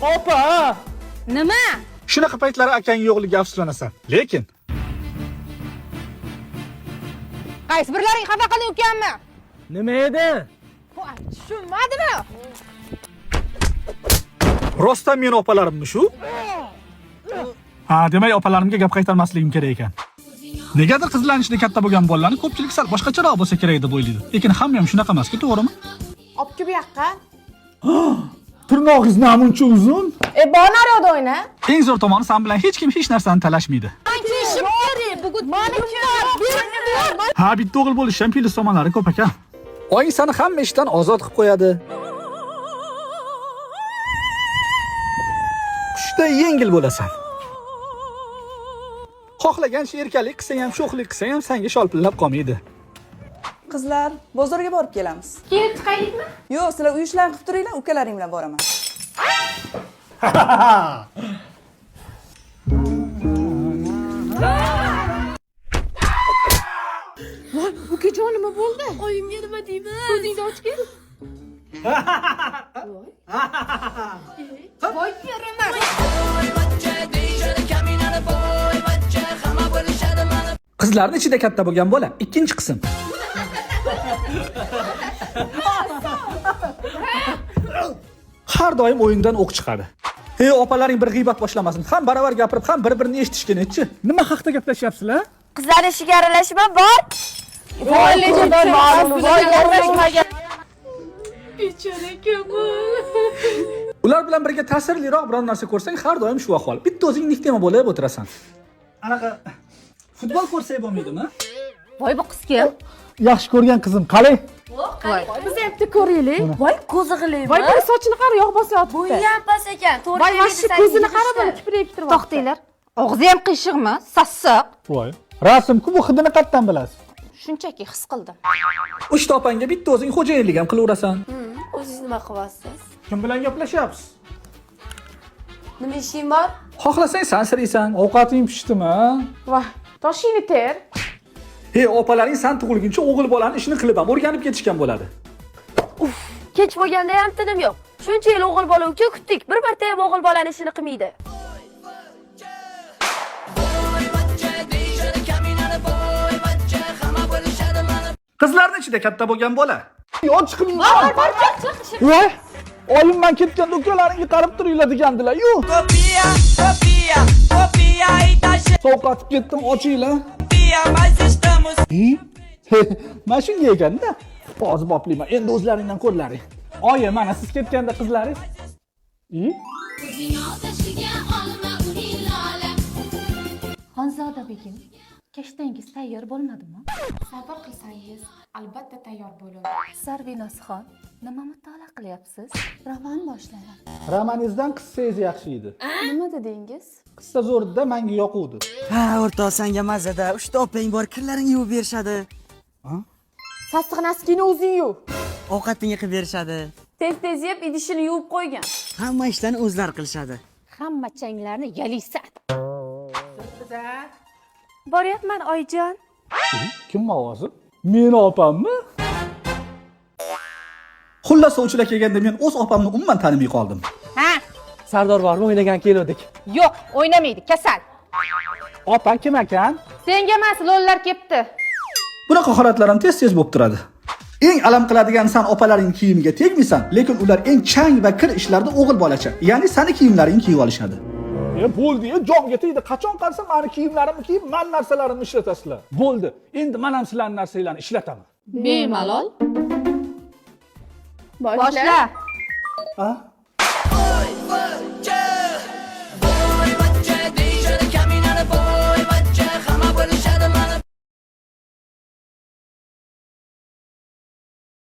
Opa! Nima? Shunaqa paytlari akang yo'qligiga afsuslanasan. Lekin Qaysi birlaring xafa qilding ukamni? Nima edi? Voy, tushunmadimi? Rostdan meni opalarimmi shu? Ha, demak opalarimga gap qaytarmasligim kerak ekan. Negadir qizlarning ichida katta bo'lgan bolalarni ko'pchilik sal boshqacharoq bo'lsa kerak deb o'ylaydi. Lekin hamma ham shunaqa emas-ku, to'g'rimi? Olib kel bu yoqqa. Tirnog'ingiz namuncha uzun. E, bor naryoqda o'yna. Eng zo'r tomoni san bilan hech kim hech narsani talashmaydi. Kiyishim kerak. Bugun mani berib. Ha, bitta o'g'il bo'lish ham plyus tomonlari ko'p ekan. Oying seni hamma ishdan ozod qilib qo'yadi. Qushday yengil bo'lasan. Xohlagancha erkalik qilsang ham, sho'xlik qilsang ham senga sholpillab qolmaydi. Qizlar, bozorga borib kelamiz. Kelib chiqaylikmi? Yo'q, sizlar uy ishlarini qilib turinglar, ukalaring bilan boraman. Ukajon nima bo'ldi? Oyimga nima deyman? Ko'zingni ochgin. Voy yeraman. Qizlarning ichida katta bo'lgan bola ikkinchi qism. Har doim o'yindan o'q chiqadi. Ey opalaring bir g'iybat boshlamasin. Ham baravar gapirib, ham bir-birini eshitishga nechi? Nima haqda gaplashyapsizlar? Qizlar ishiga aralashma bor. Voy voy aralashmagan. Ular bilan birga ta'sirliroq biron narsa ko'rsang, har doim shu ahvol. Bitta o'zing niktema bo'lib o'tirasan. Anaqa futbol ko'rsak bo'lmaydimi? Voy bu qiz kim? Yaxshi ko'rgan qizim qalay? Voy. Biz ham bitta ko'raylik. Voy ko'zi g'iliymi? Voy buni sochini qara, yog' bosyapti. Bo'yi ham past ekan. To'g'ri Voy mana shu ko'zini qara buni kiprigi turibdi. To'xtanglar. Og'zi ham qiyshiqmi? Sassiq. Voy. Rasm-ku bu hidini qayerdan bilasiz? Shunchaki his qildim. Uchta opangga bitta o'zing xo'jayinlik ham qilaverasan. O'zingiz nima qilyapsiz? Kim bilan gaplashyapsiz? Nima ishing bor? Xohlasang san siriysan. Ovqating pishdimi? Voy, toshingni ter. Hey, opalaring san tug'ilguncha o'g'il bolani ishini qilib ham o'rganib ketishgan bo'ladi. Kech bo'lganda ham tinim yo'q. Shuncha yil o'g'il bola uka kutdik. Bir marta ham o'g'il bolani ishini qilmaydi. Qizlarning ichida katta bo'lgan bola. Yo chiqing. Bor, bor, chiq. Voy, oyim man ketganda ukalaringga qarab turinglar degandilar. Yu. Sovqotib ketdim, ochinglar. Mana shunga ekanda. Hozir boplayman. Endi o'zlaringdan ko'rlaring. Oyi, mana siz ketganda qizlaringiz. Xonzoda begim, kashtangiz tayyor bo'lmadimi? Sabr qilsangiz, albatta tayyor bo'ladi. Sarvinozxon, nima mutolaa qilyapsiz? Roman boshladim. Romaningizdan qissangiz yaxshi edi. Nima dedingiz? Qissa zo'rda menga yoquvdi. Ha, o'rtoq sanga mazada. Uchta opang bor, kirlaringni yuvib berishadi. Sassiq naskini o'zing yuv. Ovqatingni qilib berishadi. Tez-tez yeb idishini yuvib qo'ygan. Hamma ishlarni o'zlari qilishadi. Hamma changlarni yalaysan. Boryapman oyijon. Kim ovozi? Meni opammi? Xullas, sovchilar kelganda men o'z opamni umuman tanimay qoldim. Ha? Sardor bormi o'ynagan keluvdik. Yo'q, o'ynamaydi, kasal. Opa kim ekan? Senga emas, lollar kepti. Bunaqa holatlar ham tez-tez bo'lib turadi. Eng alam qiladigan san opalaring kiyimiga tegmaysan, lekin ular eng chang va kir ishlarda o'g'il bolacha, ya'ni sani kiyimlaringni kiyib olishadi. E bo'ldi, e jonga tegdi. Qachon qarasam mani kiyimlarimni kiyib, man narsalarimni ishlatasizlar. Bo'ldi. Endi men ham sizlarning narsanglarni ishlataman. Bemalol. Boshla. A?